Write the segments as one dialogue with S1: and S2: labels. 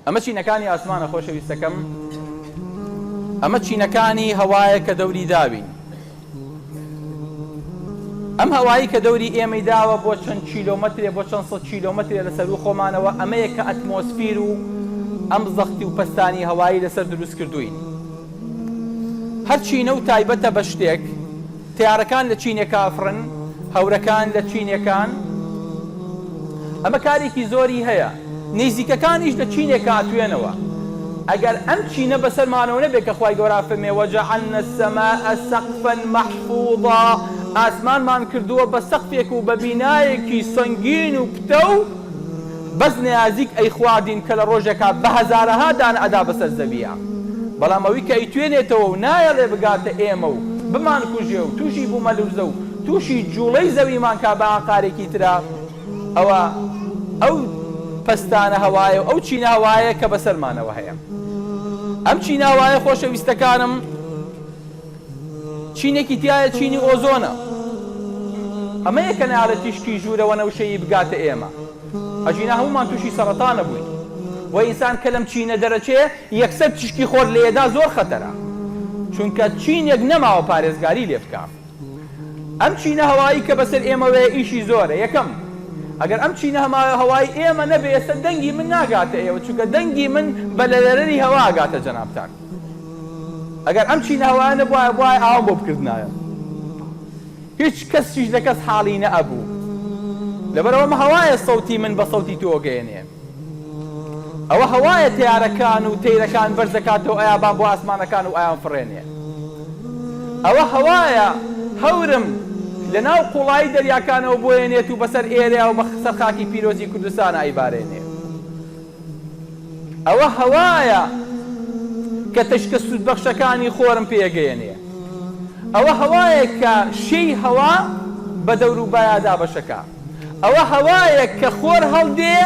S1: ئەمە چینەکانی ئاسمانە خۆشەویستەکەم، ئەمە چینەکانی هەوایە کە دەوری داوین. ئەم هەوایی کە دەوری ئێمەی داوە بۆ چەند کیلۆمەترێ بۆ چەند سەد کیلۆمەترێ لە سەروو خۆمانەوە ئەمەیە کە ئەتمۆسفیر و ئەم زەختی و پەستانی هەوایی لەسەر دروست کردووین. هەر چینە و تایبەتە بە شتێک، تەیارەکان لە چینێکا ئەفڕن، هەورەکان لە چینێکان. ئەمە کارێکی زۆری هەیە. نەیزیکەکانیش لە چینێکا ئەتوێنەوە. ئەگەر ئەم چینە بەسەرمانەوە نەبێ کە خوای گەورە ئەفەرمێ، وجعلنا السماء سقفا محفوظا، ئاسمانمان کردووە بە سەقفێک و بە بینایەکی سەنگین و پتەو، بەس نەیازیک ئەیخواردین کە لە ڕۆژێکا بە هەزارەها دانە ئەدا بەسەر زەوییا بەڵام ئەوی کە ئەیتوێنێتەوە و نایەڵێ بگاتە ئێمە و بمانکوژێ و تووشی بوومەلورزە و تووشی جووڵەی زەویمان کا بە ئاقارێکی ترا ئەوە ئەو پەستانە هەوایە و ئەو چینە هەوایە کە بەسەرمانەوە هەیە ئەم چینە هەوایە خۆشەویستەکانم چینێکی تیایە چینی ئۆزۆنە. ئەمەیە کە نایەڵێ تیشکی ژوورە وەنەوشەیی بگاتە ئێمە. ئەگینا هەموومان تووشی سەڕەتانە بووین. وە ئینسان کە لەم چینە دەرەچێ یەکسەر تیشکی خۆر لێیەدا زۆر خەتەرە. چونکە چینێک نەماوە پارێزگاری لێ بکا. ئەم چینە هەوایی کە بەسەر ئێمەوەیە ئیشی زۆرە. یەکەم، ئەگەر ئەم چینە هەوایی ئێمە نەبێ ئێستا دەنگی من ناگاتە ئێوە چونکە دەنگی من بە لەرەری هەوا ئەگاتە جەنابتان. ئەگەر ئەم چینە هەوایە نەبوایە بوایە ئاوام بۆ بکردنایە هیچ کەسیش لە کەس حاڵی نەئەبوو لەبەرئەوە ئەمە هەوایە سەوتی من بە سەوتی تۆ گەیەنێ ئەوە هەوایە تەیارەکان و تەیرەکان بەرزەکاتەوە ئەیابان بۆ ئاسمانەکان و ئەیان فڕێنێ ئەوە هەوایە هەورم لە ناو قوڵایی دەریاکانەوە بۆیەنێت و بەسەر ئێرەیا و بەسەر خاکی پیرۆزی کوردستانا ئەیبارێنێ. ئەوە هەوایە کە تەشکە سوودبەخشەکانی خۆرم پێگەیەنێ. ئەوە هەوایە کە شێی هەوا بە دەوروبایا دابەشەکا. ئەوە هەوایە کە خۆر هەڵدێ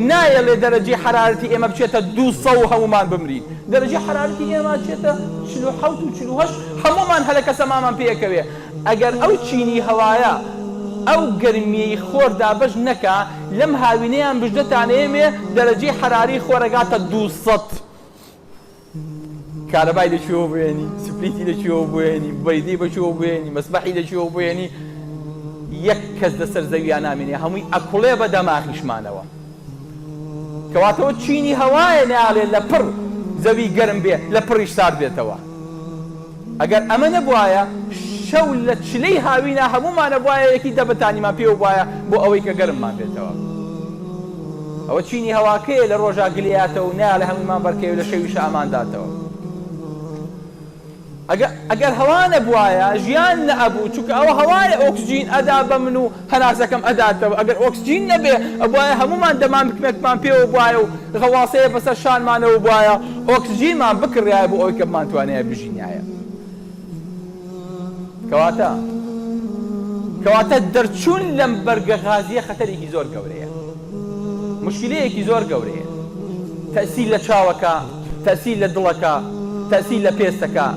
S1: نایەڵێ دەرەجەی حەرارەتی ئێمە بچێتە 200 و هەموومان بمرین. دەرەجەی حەرارەتی ئێمە ئەچێتە 47 و 48 هەموومان هەلەکەسەمامان پێکەوێ. ئەگەر ئەو چینی هەوایە ئەو گەرمیەی خۆر دابەش نەکا لەم هاوینەیان بژدەتان ئێمێ دەرەجەی حەراری خۆر ئەگاتە 200 کارەبای لە کوێوە بێنی سپلیتی لە کوێوە بێنی بەیدەی بە کوێوە بێنی مەسبەحی لە کوێوە بێنی یەک کەس لەسەر زەویا نامێنێ هەمووی ئەکوڵێ بە دەماخیشمانەوە کەواتەوە چینی هەوایە ناڵێ لە پڕ زەوی گەرم بێ لە پڕیش سارد بێتەوە ئەگەر ئەمە نەبوایە شەو لە چلەی هاوینا هەموومان ئەبوایە یەکی دە بەتانیمان پێوە بوایە بۆ ئەوەی کە گەرممان بێتەوە. ئەوە چینی هەواکەیە لە ڕۆژا گلێیاتەوە و نایەڵێ هەموویمان بەرکەوێ و لە شەویشا ئەمانداتەوە. ئەگەر هەوا نەبوایە ژیان نەئەبوو چونکە ئەوە هەوایە ئۆکسجین ئەدا بە من و هەناسەکەم ئەداتەوە ئەگەر ئۆکسجین نەبێ ئەبوایە هەموومان دەمامکمێکمان پێوە بوایە و غەواسەیە بەسەر شانمانەوە بوایە ئۆکسجینمان بکڕیایە بۆ ئەوەی کە بمانتوانایە بژینایە کەواتە کەواتە دەرچوون لەم بەرگە غازیە خەتەرێکی زۆر گەورەیە مشکلەیەکی زۆر گەورەیە تەئسیر لە چاوەکە تەئسیر لە دڵەکە تەئسیر لە پێستەکە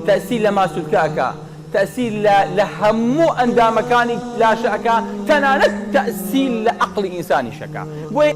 S1: تەئسیر لە ماسولکە ئەکا تەئسیر لە لە هەموو ئەندامەکانی لاشە ئەکا تەنانەت تەئسیر لە ئەقڵی ئینسانیش ئەکا بۆیە.